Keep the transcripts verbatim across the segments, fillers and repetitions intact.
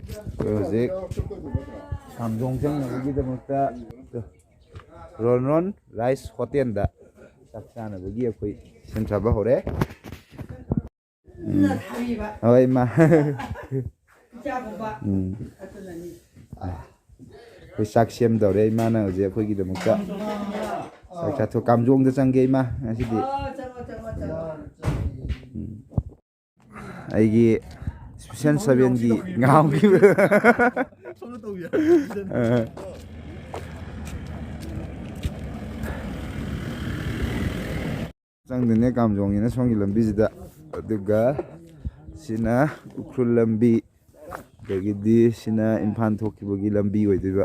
ꯑꯩꯈꯣꯏ ꯍꯧꯖꯤꯛ ꯀꯥꯝꯖꯣꯡ ꯆꯪꯅꯕꯒꯤꯗꯃꯛꯇ wrong wrong rice ꯍꯣꯇꯦꯜꯗ ꯆꯥꯛ ꯆꯥꯅꯕꯒꯤ ꯑꯩꯈꯣꯏ ꯁꯦꯝ ꯁꯥꯕ ꯍꯧꯔꯦ꯫ ꯎꯝ꯫ ꯍꯣꯏ, ꯏꯃꯥ꯫ ꯎꯝ꯫ ꯑꯩꯈꯣꯏ ꯆꯥꯛ ꯁꯦꯝꯗꯧꯔꯦ꯫ ꯏꯃꯥꯅ ꯍꯧꯖꯤꯛ ꯑꯩꯈꯣꯏꯒꯤꯗꯃꯛꯇ ꯆꯥꯛ ꯆꯥꯊꯣꯛ-, ꯀꯥꯝꯖꯣꯡꯗ ꯆꯪꯒꯦ, ꯏꯃꯥ, ꯉꯁꯤꯗꯤ꯫ ꯎꯝ꯫ ꯑꯩꯒꯤ ꯏꯁꯄꯤꯁꯦꯜ ꯁꯚꯦꯟꯒꯤ ꯉꯥꯎꯈꯤꯕ꯫ ꯑ꯫ ꯆꯪꯗꯣꯏꯅꯦ ꯀꯥꯝꯖꯣꯡꯒꯤꯅ ꯁꯣꯝꯒꯤ ꯂꯝꯕꯤꯁꯤꯗ, ꯑꯗꯨꯒ ꯁꯤꯅ ꯎꯈ꯭ꯔꯨꯜ ꯂꯝꯕꯤ, ꯑꯗꯒꯤꯗꯤ ꯁꯤꯅ ꯏꯝꯐꯥꯜ ꯊꯣꯛꯈꯤꯕꯒꯤ ꯂꯝꯕꯤ ꯑꯣꯏꯗꯣꯏꯕ꯫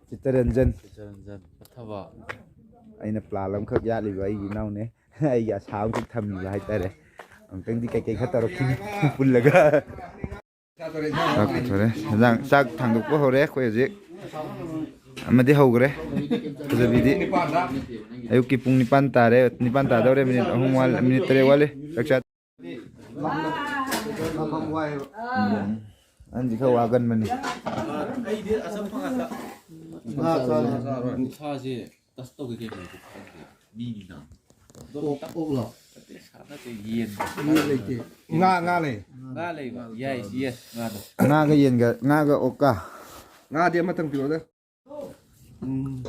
ꯆꯤꯠꯇꯔꯟꯖꯟ꯫ ꯆꯤꯠꯇꯔꯟꯖꯟ ꯐꯠꯇꯕ꯫ ꯑꯩꯅ ꯄ꯭ꯂꯥꯟ ꯑꯃꯈꯛ ꯌꯥꯠꯂꯤꯕ ꯑꯩꯒꯤ ꯏꯅꯥꯎꯅꯦ꯫ ꯑꯩꯒꯤ ꯑꯁꯥ ꯑꯃꯈꯛ ꯊꯝꯃꯤꯕ ꯍꯥꯏꯇꯥꯔꯦ꯫ ꯑꯃꯨꯛꯇꯪꯗꯤ ꯀꯩꯀꯩ ꯈꯔ ꯇꯧꯔꯛꯈꯤꯅꯤ ꯄꯨꯜꯂꯒ꯫ ꯆꯥꯛ ꯄꯨꯊꯣꯔꯦ꯫ ꯍꯦꯟꯖꯥꯡ, ꯆꯥꯛ ꯊꯥꯡꯗꯣꯛꯄ ꯍꯧꯔꯦ ꯑꯩꯈꯣꯏ ꯍꯧꯖꯤꯛ꯫ ꯑꯃꯗꯤ ꯍꯧꯈ꯭ꯔꯦ꯫ ꯐꯖꯕꯤꯗꯤ ꯑꯌꯨꯛꯀꯤ ꯄꯨꯡ ꯅꯤꯄꯥꯟ ꯇꯥꯔꯦ꯫ ꯅꯤꯄꯥꯟ ꯇꯥꯗꯧꯔꯦ꯫ ꯃꯤꯅꯤꯠ ꯑꯍꯨꯝ ꯋꯥꯠꯂꯤ, ꯃꯤꯅꯤꯠ ꯇꯔꯦꯠ ꯋꯥꯠꯂꯤ꯫ ꯆꯥꯛ ꯆꯥ-, ꯎꯝ꯫ ꯑꯍꯟꯁꯤ ꯈꯔ ꯋꯥꯒꯟꯕꯅꯤ꯫ ꯑꯩꯗꯤ ꯑꯆꯝꯕ ꯉꯥꯛꯇ꯫ ꯉꯥ ꯆꯥꯔꯣꯏ꯫ ꯏꯁꯥꯁꯦ ꯇꯁ ꯇꯧꯒꯦ ꯀꯩꯅꯣ ꯈꯪꯗꯦ꯫ ꯃꯤꯅꯤꯅ꯫ ꯑꯣꯛ, ꯑꯣꯛꯂꯣ? ꯅꯠꯇꯦ, ꯁꯥ ꯅꯠꯇꯦ, ꯌꯦꯟ꯫ ꯌꯦꯟ ꯂꯩꯇꯦ꯫ ꯉꯥ, ꯉꯥ ꯂꯩ꯫ ꯉꯥ ꯂꯩꯕ? ꯌꯥꯏ, ꯌꯦꯁ, ꯉꯥꯗꯣ꯫ ꯉꯥꯒ ꯌꯦꯟꯒ, ꯉꯥꯒ ꯑꯣꯛꯀ꯫ ꯉꯥꯗꯤ ꯑꯃꯇꯪ ꯄꯤꯔꯛꯑꯣꯗ꯫ ꯎꯝ꯫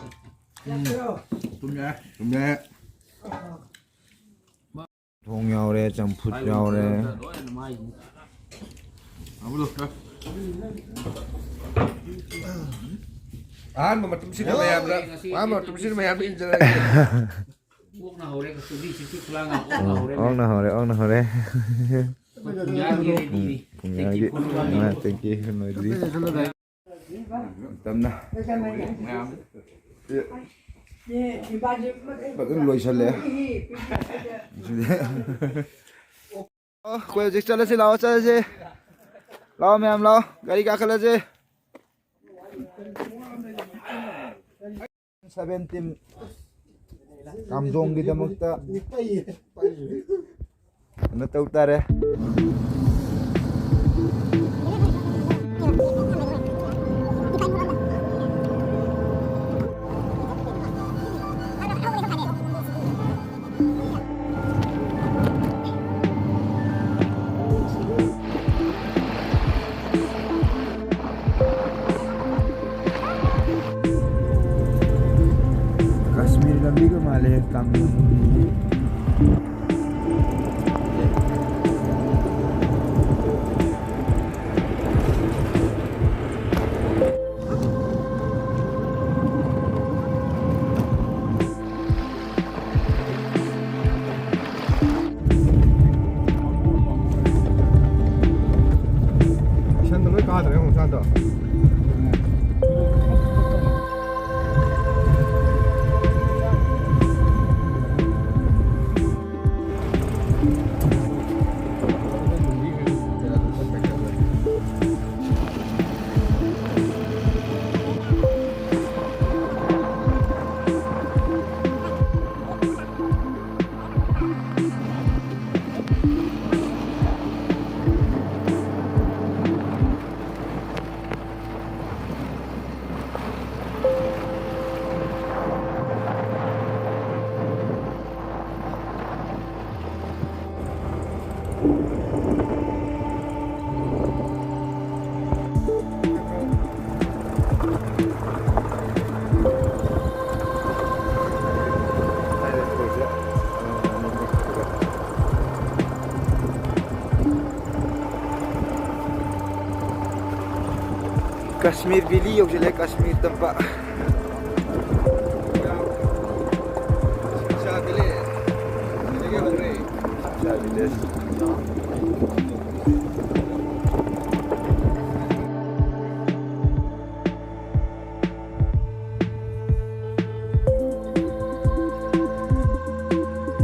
ꯎꯝ꯫ ꯊꯨꯝ ꯌꯥꯛꯑꯦ꯫ ꯊꯨꯝ ꯌꯥꯛꯑꯦ꯫ ꯊꯣꯡ ꯌꯥꯎꯔꯦ, ꯆꯝꯐꯨꯠ ꯌꯥꯎꯔꯦ꯫ ꯑꯍꯥꯟꯕ ꯃꯇꯝꯁꯤꯗ ꯃꯌꯥꯝꯅ, ꯑꯍꯥꯟꯕ ꯃꯇꯝꯁꯤꯗ ꯃꯌꯥꯝꯅ ꯏꯟꯖꯔꯒꯦ꯫ ꯑꯣꯛꯅ ꯍꯧꯔꯦ, ꯀꯁꯇꯨꯗꯤ ꯁꯤꯛꯁꯇꯤ ꯈꯨꯂꯥꯡ ꯑꯃ ꯑꯣꯛꯅ ꯍꯧꯔꯦ꯫ ꯑꯣꯛꯅ ꯍꯧꯔꯦ, ꯑꯣꯛꯅ ꯍꯧꯔꯦ꯫ ꯄꯨꯡꯌꯥꯒꯤ ꯔꯦꯗꯤꯅꯤ꯫ ꯎꯝ, ꯄꯨꯡꯌꯥꯒꯤ꯫ ꯇꯦꯡꯀꯤ ꯐꯨꯜ ꯂꯣꯏꯔꯦ꯫ ꯑꯥ, ꯇꯦꯡꯀꯤ ꯐꯨꯜ ꯂꯣꯏꯗ꯭ꯔꯤ꯫ ꯃꯇꯝꯅ ꯐꯖꯅ ꯂꯣꯏꯁꯜꯂꯦ꯫ ꯑꯣ, ꯑꯩꯈꯣꯏ ꯍꯧꯖꯤꯛ ꯆꯠꯂꯁꯤ, ꯂꯥꯛꯑꯣ, ꯆꯠꯂꯁꯤ꯫ ꯂꯥꯛꯑꯣ, ꯃꯌꯥꯝ ꯂꯥꯛꯑꯣ, ꯒꯥꯔꯤ ꯀꯥꯈꯠꯂꯁꯤ꯫ ꯁꯚꯦꯟ ꯇꯤꯝ ꯀꯥꯝꯖꯣꯡꯒꯤꯗꯃꯛꯇ ꯀꯩꯅꯣ ꯇꯧ ꯇꯥꯔꯦ꯫ ꯀꯥꯁꯃꯤꯔ ꯂꯝꯕꯤꯒ ꯃꯥꯜꯂꯦ, ꯀꯥꯡ꯫ ꯏꯁꯟꯗꯣ ꯂꯣꯏ ꯀꯥꯗ꯭ꯔꯦ ꯑꯃꯨꯛ ꯏꯁꯟꯗꯣ꯫ ꯀꯥꯁꯃꯤꯔ ꯚꯦꯂꯤ ꯌꯧꯁꯤꯜꯂꯦ, ꯀꯥꯁꯃꯤꯔ ꯇꯝꯄꯥꯛ꯫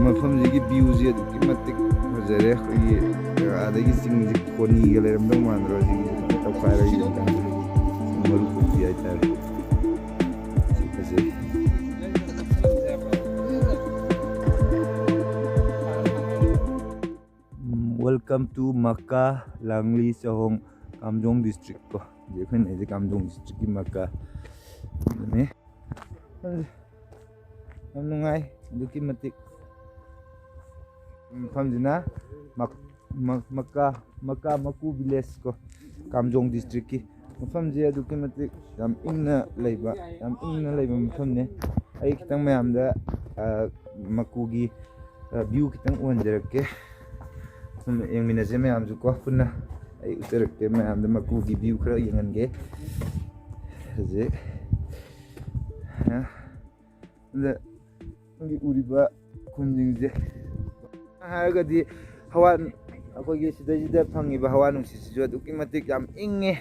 ꯃꯐꯝꯁꯤꯒꯤ ꯚ꯭ꯌꯨꯁꯦ ꯑꯗꯨꯛꯀꯤ ꯃꯇꯤꯛ ꯐꯖꯔꯦ꯫ ꯑꯩꯈꯣꯏꯒꯤ ꯑꯥꯗꯒꯤ ꯆꯤꯡꯁꯦ ꯈꯣꯅꯤꯒ ꯂꯩꯔꯝꯗꯧ ꯃꯥꯟꯗ꯭ꯔꯣ? ꯁꯤꯒꯤ ꯇꯧꯈꯥꯏꯔꯒ ꯌꯦꯡꯀꯥꯟꯗ ꯃꯔꯨ ꯀꯣꯛꯄꯤ ꯍꯥꯏꯇꯥꯔꯦ꯫ ꯁꯤ ꯐꯖꯩ꯫ ꯎꯝ, Welcome to Maka, Langli, Chahong, Kamjong district ꯀꯣ꯫ ꯍꯧꯖꯤꯛ ꯑꯩꯈꯣꯏꯅ ꯂꯩꯔꯤꯁꯦ ꯀꯥꯝꯖꯣꯡ district ꯀꯤ ꯃꯀꯥ ꯑꯗꯨꯅꯤ꯫ ꯌꯥꯝ ꯅꯨꯡꯉꯥꯏ ꯑꯗꯨꯛꯀꯤ ꯃꯇꯤꯛ꯫ ꯃꯐꯝꯁꯤꯅ ꯃꯛ-, ꯃꯛ-, ꯃꯀꯥ, ꯃꯀꯥ ꯃꯀꯨ village ꯀꯣ, ꯀꯥꯝꯖꯣꯡ district ꯀꯤ꯫ ꯃꯐꯝꯁꯦ ꯑꯗꯨꯛꯀꯤ ꯃꯇꯤꯛ ꯌꯥꯝ ꯏꯪꯅ ꯂꯩꯕ, ꯌꯥꯝ ꯏꯪꯅ ꯂꯩꯕ ꯃꯐꯝꯅꯦ꯫ ꯑꯩ ꯈꯤꯇꯪ ꯃꯌꯥꯝꯗ, ꯑ, ꯃꯀꯨꯒꯤ, ꯑ, view ꯈꯤꯇꯪ ꯎꯍꯟꯖꯔꯛꯀꯦ꯫ ꯁꯨꯝ ꯌꯦꯡꯃꯤꯟꯅꯁꯦ ꯃꯌꯥꯝꯁꯨ ꯀꯣ ꯄꯨꯟꯅ꯫ ꯑꯩ ꯎꯠꯆꯔꯛꯀꯦ ꯃꯌꯥꯝꯗ ꯃꯀꯨꯒꯤ view ꯈꯔ ꯌꯦꯡꯍꯟꯒꯦ꯫ ꯍꯧꯖꯤꯛ, ꯑ, ꯑꯗ ꯅꯪꯒꯤ ꯎꯔꯤꯕ ꯈꯨꯟꯁꯤꯡꯁꯦ ꯍꯥꯏꯔꯒꯗꯤ ꯍꯋꯥ, ꯑꯩꯈꯣꯏꯒꯤ ꯁꯤꯗꯩꯁꯤꯗ ꯐꯪꯉꯤꯕ ꯍꯋꯥ ꯅꯨꯡꯁꯤꯠꯁꯤꯁꯨ ꯑꯗꯨꯛꯀꯤ ꯃꯇꯤꯛ ꯌꯥꯝ ꯏꯪꯉꯦ,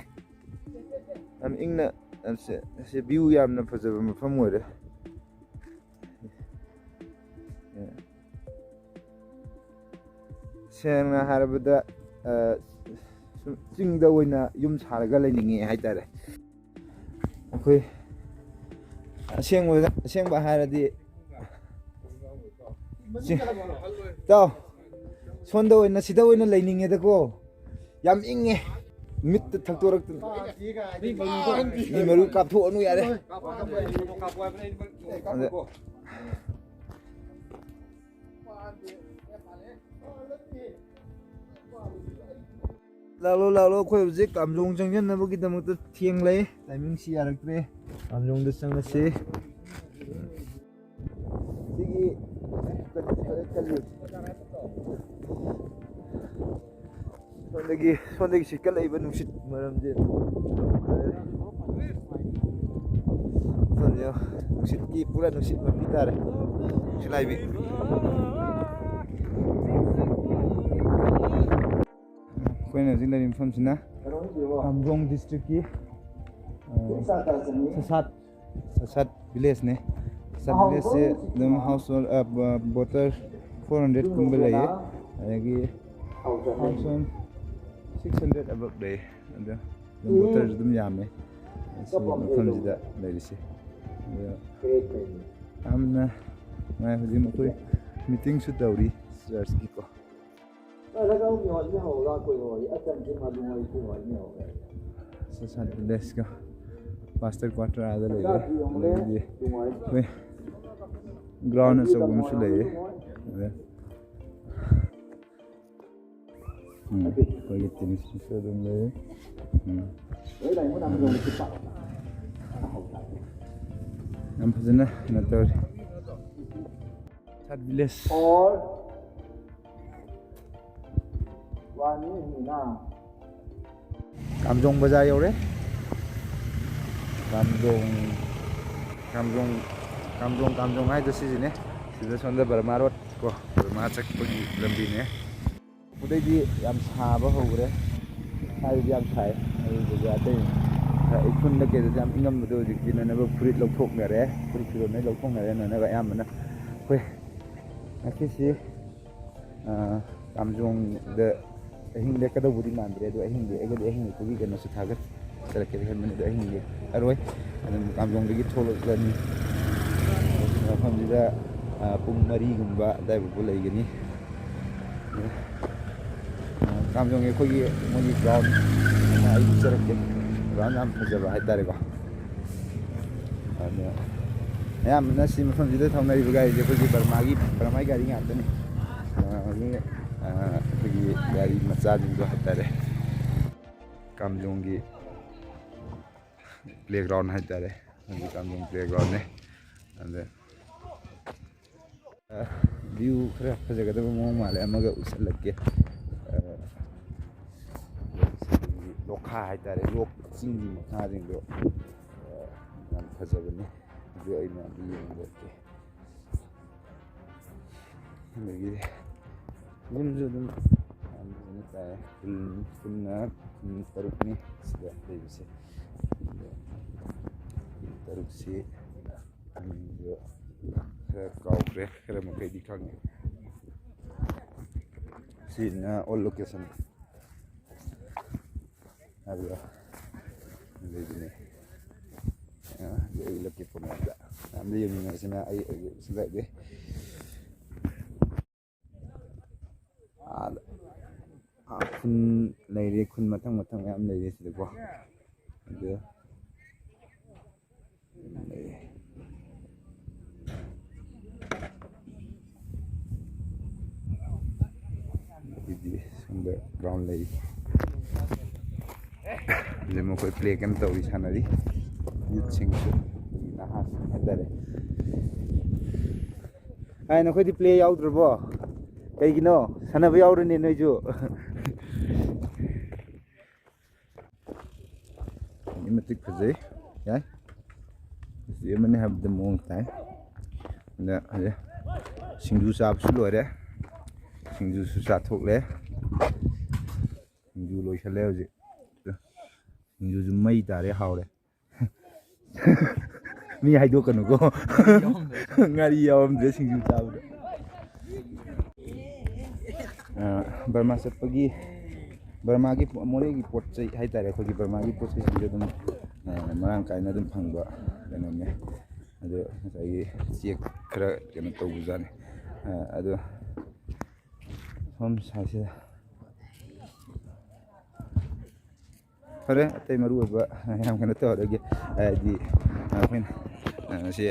ꯌꯥꯝ ꯏꯪꯅ, ꯌꯥꯝ ꯁꯦ-, ꯁꯦ view ꯌꯥꯝꯅ ꯐꯖꯕ ꯃꯐꯝ ꯑꯣꯏꯔꯦ꯫ ꯁꯦꯡꯅ ꯍꯥꯏꯔꯕꯗ, ꯑ, ꯁꯨꯝ ꯆꯤꯡꯗ ꯑꯣꯏꯅ ꯌꯨꯝ ꯁꯥꯔꯒ ꯂꯩꯅꯤꯡꯉꯦ ꯍꯥꯏꯇꯥꯔꯦ꯫ ꯑꯩꯈꯣꯏ ꯑꯁꯦꯡꯕ, ꯑꯁꯦꯡꯕ ꯍꯥꯏꯔꯗꯤ, ꯆꯤꯡ-, ꯏꯇꯥꯎ, ꯁꯣꯝꯗ ꯑꯣꯏꯅ, ꯁꯤꯗ ꯑꯣꯏꯅ ꯂꯩꯅꯤꯡꯉꯦꯗꯀꯣ꯫ ꯌꯥꯝ ꯏꯪꯉꯦ꯫ ꯃꯤꯠꯇ ꯊꯛꯇꯣꯔꯛꯇꯅ꯫ ꯃꯤ ꯃꯔꯨ ꯀꯥꯞꯊꯣꯛꯑꯅꯨ ꯌꯥꯔꯦ꯫ ꯑꯗ ꯂꯥꯛꯂꯣ, ꯂꯥꯛꯂꯣ, ꯑꯩꯈꯣꯏ ꯍꯧꯖꯤꯛ ꯀꯥꯝꯖꯣꯡ ꯆꯪꯁꯤꯟꯅꯕꯒꯤꯗꯃꯛꯇ ꯊꯦꯡꯂꯦ꯫ Timing ꯁꯤ ꯌꯥꯔꯛꯇ꯭ꯔꯦ꯫ ꯀꯥꯝꯖꯣꯡꯗ ꯆꯪꯉꯁꯤ꯫ ꯁꯤꯒꯤ ꯁꯣꯝꯗꯒꯤ, ꯁꯣꯝꯗꯒꯤ ꯁꯤꯠꯀꯠꯂꯛꯏꯕ ꯅꯨꯡꯁꯤꯠ ꯃꯔꯝꯁꯦ ꯁꯣꯝꯗ ꯅꯨꯡꯁꯤꯠꯀꯤ ꯄꯨꯔꯥ ꯅꯨꯡꯁꯤꯠ ꯃꯄꯤ ꯇꯥꯔꯦ꯫ ꯁꯤꯂꯥꯏꯕꯤ꯫ ꯑꯩꯈꯣꯏꯅ ꯍꯧꯖꯤꯛ ꯂꯩꯔꯤꯕ ꯃꯐꯝꯁꯤꯅ ꯀꯥꯝꯖꯣꯡ district ꯀꯤ, ꯑ, ꯁꯁꯥꯠ, ꯁꯁꯥꯠ village ꯅꯦ꯫ ꯁꯁꯥꯠ village ꯁꯦ ꯑꯗꯨꯝ household, ꯑ, ꯕ-, voter four hundred ꯀꯨꯝꯕ ꯂꯩꯌꯦ꯫ ꯑꯗꯒꯤ household six hundred above ꯂꯩꯌꯦ꯫ ꯑꯗꯣ ꯑꯗꯨꯝ voter ꯁꯨ ꯑꯗꯨꯝ ꯌꯥꯝꯃꯦ ꯁꯤ ꯃꯐꯝꯁꯤꯗ ꯂꯩꯔꯤꯁꯦ꯫ ꯑꯗꯣ ꯌꯥꯝꯅ ꯅꯨꯡꯉꯥꯏ꯫ ꯍꯧꯖꯤꯛ ꯃꯈꯣꯏ meeting ꯁꯨ ꯇꯧꯔꯤ church ꯀꯤꯀꯣ꯫ Let's go. Pastor quarter ꯑꯥꯗ ꯂꯩꯔꯦ꯫ ꯑꯗꯒꯤꯗꯤ ꯑꯩꯈꯣꯏ ground ꯑꯆꯧꯕ ꯑꯃꯁꯨ ꯂꯩꯔꯦ꯫ ꯑꯗ ꯎꯝ, ꯑꯩꯈꯣꯏꯒꯤ teamꯁꯤꯁꯨ ꯑꯗꯨꯝ ꯂꯩ꯫ ꯎꯝ꯫ ꯌꯥꯝ ꯐꯖꯅ ꯀꯩꯅꯣ ꯇꯧꯔꯤ꯫ Sad village꯫ ꯀꯥꯝꯖꯣꯡ ꯕꯖꯥꯔ ꯌꯧꯔꯦ꯫ ꯀꯥꯝꯖꯣꯡ, ꯀꯥꯝꯖꯣꯡ, ꯀꯥꯝꯖꯣꯡ, ꯀꯥꯝꯖꯣꯡ ꯍꯥꯏꯗꯣ ꯁꯤꯁꯤꯅꯦ꯫ ꯁꯤꯗ ꯁꯣꯝꯗ ꯕꯔꯃꯥ road ꯀꯣ, ꯕꯔꯃꯥ ꯆꯠꯄꯒꯤ ꯂꯝꯕꯤꯅꯦ꯫ ꯎꯗꯩꯗꯤ ꯌꯥꯝ ꯁꯥꯕ ꯍꯧꯈ꯭ꯔꯦ꯫ ꯁ꯭ꯋꯥꯏꯗꯗꯤ ꯌꯥꯝ ꯁꯥꯏ꯫ ꯑꯗꯨꯗꯨꯒ ꯑꯇꯩ ꯎꯈ꯭ꯔꯨꯜꯗ ꯀꯩꯗꯗꯤ ꯌꯥꯝ ꯏꯪꯉꯝꯕꯗꯣ ꯍꯧꯖꯤꯛꯇꯤ ꯅꯣꯏꯅꯕ ꯐꯨꯔꯤꯠ ꯂꯧꯊꯣꯛꯅꯔꯦ꯫ ꯐꯨꯔꯤꯠ ꯐꯤꯔꯣꯜ ꯂꯣꯏ ꯂꯧꯊꯣꯛꯅꯔꯦ ꯅꯣꯏꯅꯕ ꯑꯌꯥꯝꯕꯅ꯫ ꯑꯩꯈꯣꯏ ꯉꯁꯤꯁꯤ, ꯑ, ꯀꯥꯝꯖꯣꯡꯗ ꯑꯍꯤꯡ ꯂꯦꯛꯀꯗꯧꯕꯗꯤ ꯃꯥꯟꯗ꯭ꯔꯦ, ꯑꯗꯣ ꯑꯍꯤꯡ ꯂꯦꯛꯑꯒꯗꯤ ꯑꯍꯤꯡ ꯂꯦꯛꯄꯒꯤ ꯀꯩꯅꯣꯁꯨ ꯊꯥꯒꯠꯆꯔꯛꯀꯦ ꯈꯟꯕꯅꯤ꯫ ꯑꯗꯣ ꯑꯍꯤꯡ ꯂꯦꯛꯑꯔꯣꯏ꯫ ꯑꯗꯨꯝ ꯀꯥꯝꯖꯣꯡꯗꯒꯤ ꯊꯣꯛꯂꯛꯂꯅꯤ꯫ ꯃꯐꯝꯁꯤꯗ, ꯑ, ꯄꯨꯡ ꯃꯔꯤꯒꯨꯝꯕ ꯑꯗꯨꯋꯥꯏꯐꯥꯎꯕ ꯂꯩꯒꯅꯤ꯫ ꯀꯥꯝꯖꯣꯡꯒꯤ ꯑꯩꯈꯣꯏꯒꯤ ꯃꯣꯏꯒꯤ ground ꯑꯃ ꯑꯩ ꯎꯠꯆꯔꯛꯀꯦ꯫ Ground ꯌꯥꯝ ꯐꯖꯕ ꯍꯥꯏꯇꯥꯔꯦꯀꯣ꯫ ꯑꯗꯣ ꯑꯌꯥꯝꯕꯅ ꯁꯤ ꯃꯐꯝꯁꯤꯗ ꯊꯧꯅꯔꯤꯕ ꯒꯥꯔꯤꯁꯦ ꯑꯩꯈꯣꯏꯒꯤ ꯕꯔꯃꯥꯒꯤ, ꯕꯔꯃꯥꯒꯤ ꯒꯥꯔꯤ ꯉꯥꯛꯇꯅꯤ꯫ ꯕꯔꯃꯥꯒꯤ, ꯑ, ꯑꯩꯈꯣꯏꯒꯤ ꯒꯥꯔꯤ ꯃꯆꯥꯁꯤꯡꯗꯣ ꯍꯥꯏꯇꯥꯔꯦ꯫ ꯀꯥꯝꯖꯣꯡꯒꯤ playground ꯍꯥꯏꯇꯥꯔꯦ꯫ ꯑꯩꯈꯣꯏꯒꯤ ꯀꯥꯝꯖꯣꯡ playgroundꯅꯦ꯫ ꯑꯗ view ꯈꯔ ꯐꯖꯒꯗꯕ ꯃꯑꯣꯡ ꯃꯥꯜꯂꯦ, ꯑꯃꯒ ꯎꯠꯁꯜꯂꯛꯀꯦ꯫ ꯑ, ꯂꯣꯛꯈꯥ ꯍꯥꯏꯇꯥꯔꯦ, ꯂꯣꯛ ꯆꯤꯡꯒꯤ ꯃꯈꯥꯁꯤꯡꯗꯣ, ꯑ, ꯌꯥꯝ ꯐꯖꯕꯅꯦ꯫ ꯑꯗꯨ ꯑꯩꯅ ꯑꯗꯨ ꯌꯦꯡꯍꯜꯂꯛꯀꯦ꯫ ꯑꯗꯒꯤ ꯌꯨꯝꯁꯨ ꯑꯗꯨꯝ ꯌꯥꯝ ꯐꯖꯅ ꯇꯥꯏ꯫ ꯈꯨꯟ, ꯄꯨꯟꯅ ꯈꯨꯟ ꯇꯔꯨꯛꯅꯤ ꯁꯤꯗ ꯂꯩꯕꯁꯦ꯫ ꯑꯗꯣ ꯈꯨꯟ ꯇꯔꯨꯛꯁꯤ ꯃꯃꯤꯡꯗꯣ ꯈꯔ ꯀꯥꯎꯈ꯭ꯔꯦ, ꯈꯔ ꯃꯈꯩꯗꯤ ꯈꯪꯉꯦ꯫ ꯁꯤꯅ all location ꯍꯥꯏꯕ꯭ꯔꯥ? ꯂꯩꯕꯅꯦ꯫ ꯑ, ꯑꯩ ꯎꯠꯂꯛꯀꯦ ꯐꯣꯟꯗ꯫ ꯃꯌꯥꯝꯗ ꯌꯦꯡꯃꯤꯟꯅꯔꯁꯤꯅ ꯑꯩ, ꯑꯩ ꯎꯠꯁꯤꯜꯂꯛꯑꯒꯦ꯫ ꯑꯥꯗ ꯈꯨꯟ ꯂꯩꯔꯦ, ꯈꯨꯟ ꯃꯊꯪ ꯃꯊꯪ ꯃꯌꯥꯝ ꯂꯩꯔꯦ ꯁꯤꯗꯀꯣ꯫ ꯑꯗꯨ ꯂꯩꯔꯦ꯫ ꯑꯗꯨꯗꯤ ꯁꯣꯝꯗ ꯒ꯭ꯔꯥꯎꯟ ꯂꯩ꯫ ꯍꯧꯖꯤꯛ ꯃꯈꯣꯏ ꯄ꯭ꯂꯦ ꯀꯟꯅ ꯇꯧꯔꯤ, ꯁꯥꯟꯅꯔꯤ꯫ ꯌꯨꯠꯁꯤꯡꯁꯨ, ꯅꯍꯥꯁꯤꯡ ꯍꯥꯏꯇꯥꯔꯦ꯫ ꯍꯥꯏ, ꯅꯈꯣꯏꯗꯤ ꯄ꯭ꯂꯦ ꯌꯥꯎꯗ꯭ꯔꯕꯣ? ꯀꯩꯒꯤꯅꯣ? ꯁꯥꯟꯅꯕ ꯌꯥꯎꯔꯅꯦ ꯅꯣꯏꯁꯨ꯫ ꯑꯗꯨꯛꯀꯤ ꯃꯇꯤꯛ ꯐꯖꯩ꯫ ꯌꯥꯏ꯫ ꯐꯖꯩ ꯑꯃꯅꯤ ꯍꯥꯏꯕꯗ ꯃꯑꯣꯡ ꯇꯥꯏ꯫ ꯑꯗ ꯍꯧꯖꯤꯛ ꯁꯤꯡꯖꯨ ꯆꯥꯕꯁꯨ ꯂꯣꯏꯔꯦ꯫ ꯁꯤꯡꯖꯨꯁꯨ ꯆꯥꯊꯣꯛꯂꯦ꯫ ꯁꯤꯡꯖꯨ ꯂꯣꯏꯁꯜꯂꯦ ꯍꯧꯖꯤꯛ꯫ ꯁꯤꯡꯖꯨꯁꯨ ꯃꯩ ꯇꯥꯔꯦ, ꯍꯥꯎꯔꯦ꯫ ꯃꯤ ꯍꯥꯏꯗꯣꯛꯀꯅꯨꯀꯣ꯫ ꯉꯥꯔꯤ ꯌꯥꯎꯔꯝꯗ꯭ꯔꯦ ꯁꯤꯡꯖꯨ ꯆꯥꯕꯗ꯫ ꯑ, ꯕꯔꯃꯥ ꯆꯠꯄꯒꯤ, ꯕꯔꯃꯥꯒꯤ ꯄꯣ-, ꯃꯣꯔꯦꯒꯤ ꯄꯣꯠ ꯆꯩ ꯍꯥꯏꯇꯥꯔꯦ, ꯑꯩꯈꯣꯏꯒꯤ ꯕꯔꯃꯥꯒꯤ ꯄꯣꯠ ꯆꯩꯁꯤꯡꯁꯦ ꯑꯗꯨꯝ, ꯑ, ꯃꯔꯥꯡ ꯀꯥꯏꯅ ꯑꯗꯨꯝ ꯐꯪꯕ ꯀꯩꯅꯣꯅꯦ꯫ ꯑꯗꯣ ꯉꯁꯥꯏꯒꯤ ꯆꯦꯛ ꯈꯔ ꯀꯩꯅꯣ ꯇꯧꯕꯖꯥꯠꯅꯤ꯫ ꯑ, ꯑꯗꯣ ꯁꯣꯝ ꯁꯥꯏꯠꯁꯤꯗ ꯐꯔꯦ, ꯑꯇꯩ ꯃꯔꯨ ꯑꯣꯏꯕ ꯌꯥꯝ ꯀꯩꯅꯣ ꯇꯧꯔꯔꯣꯏꯒꯦ꯫ ꯍꯥꯏꯗꯤ, ꯑꯩꯈꯣꯏꯅ, ꯑ, ꯁꯤ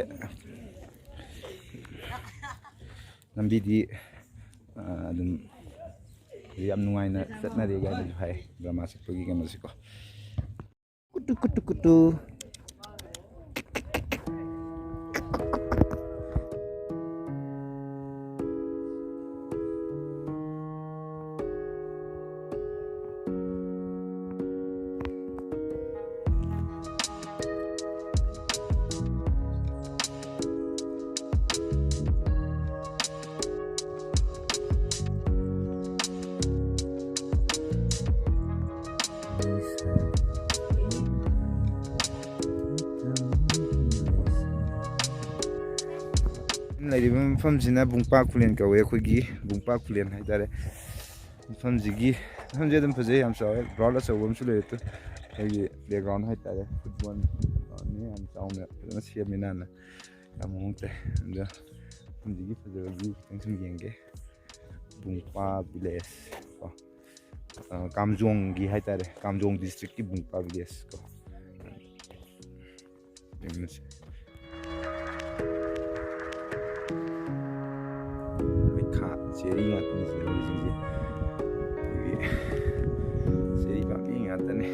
ꯂꯝꯕꯤꯗꯤ, ꯑ, ꯑꯗꯨꯝ ꯌꯥꯝ ꯅꯨꯡꯉꯥꯏꯅ ꯆꯠꯅꯔꯤ ꯀꯥꯏꯅꯁꯨ ꯍꯥꯏ, ꯕꯔꯃꯥ ꯆꯠꯄꯒꯤ ꯀꯩꯅꯣꯁꯤꯀꯣ꯫ ꯀꯨꯇꯨ, ꯀꯨꯇꯨ, ꯀꯨꯇꯨ꯫ ꯂꯩꯔꯤꯕ ꯃꯐꯝꯁꯤꯅ ꯕꯨꯡꯄꯥ ꯈꯨꯂꯦꯟ ꯀꯧꯋꯦ, ꯑꯩꯈꯣꯏꯒꯤ ꯕꯨꯡꯄꯥ ꯈꯨꯂꯦꯟ ꯍꯥꯏꯇꯥꯔꯦ꯫ ꯃꯐꯝꯁꯤꯒꯤ, ꯃꯐꯝꯁꯤ ꯑꯗꯨꯝ ꯐꯖꯩ, ꯌꯥꯝ ꯆꯥꯎꯋꯦ, ꯒ꯭ꯔꯥꯎꯟ ꯑꯆꯧꯕ ꯑꯃꯁꯨ ꯂꯩꯔꯦ꯫ ꯑꯩꯈꯣꯏꯒꯤ ꯄ꯭ꯂꯦꯒ꯭ꯔꯥꯎꯟ ꯍꯥꯏꯇꯥꯔꯦ, ꯐꯨꯠꯕꯣꯜꯅꯤ, ꯌꯥꯝ ꯆꯥꯎꯅ ꯐꯖꯅ ꯁꯦꯝꯃꯦ ꯅꯥꯟꯅ, ꯌꯥꯝ ꯃꯑꯣꯡ ꯇꯥꯏ꯫ ꯑꯗꯣ ꯃꯐꯝꯁꯤꯒꯤ ꯐꯖꯕ ꯚ꯭ꯌꯨ ꯈꯤꯇꯪ ꯁꯨꯝ ꯌꯦꯡꯒꯦ꯫ ꯕꯨꯡꯄꯥ ꯚꯤꯂꯦꯖ ꯀꯣ꯫ ꯑ, ꯀꯥꯝꯖꯣꯡꯒꯤ ꯍꯥꯏꯇꯥꯔꯦ, ꯀꯥꯝꯖꯣꯡ district ꯀꯤ ꯕꯨꯡꯄꯥ village ꯀꯣ꯫ ꯌꯦꯡꯉꯨꯁꯦ꯫ ꯑꯩꯈꯣꯏ ꯈꯥ ꯆꯦꯔꯤ ꯉꯥꯛꯇꯅꯤ ꯁꯤꯗ ꯍꯧꯔꯤꯁꯤꯡꯁꯦ꯫ ꯑꯩꯈꯣꯏꯒꯤ ꯆꯦꯔꯤ ꯄꯥꯝꯕꯤ ꯉꯥꯛꯇꯅꯤ꯫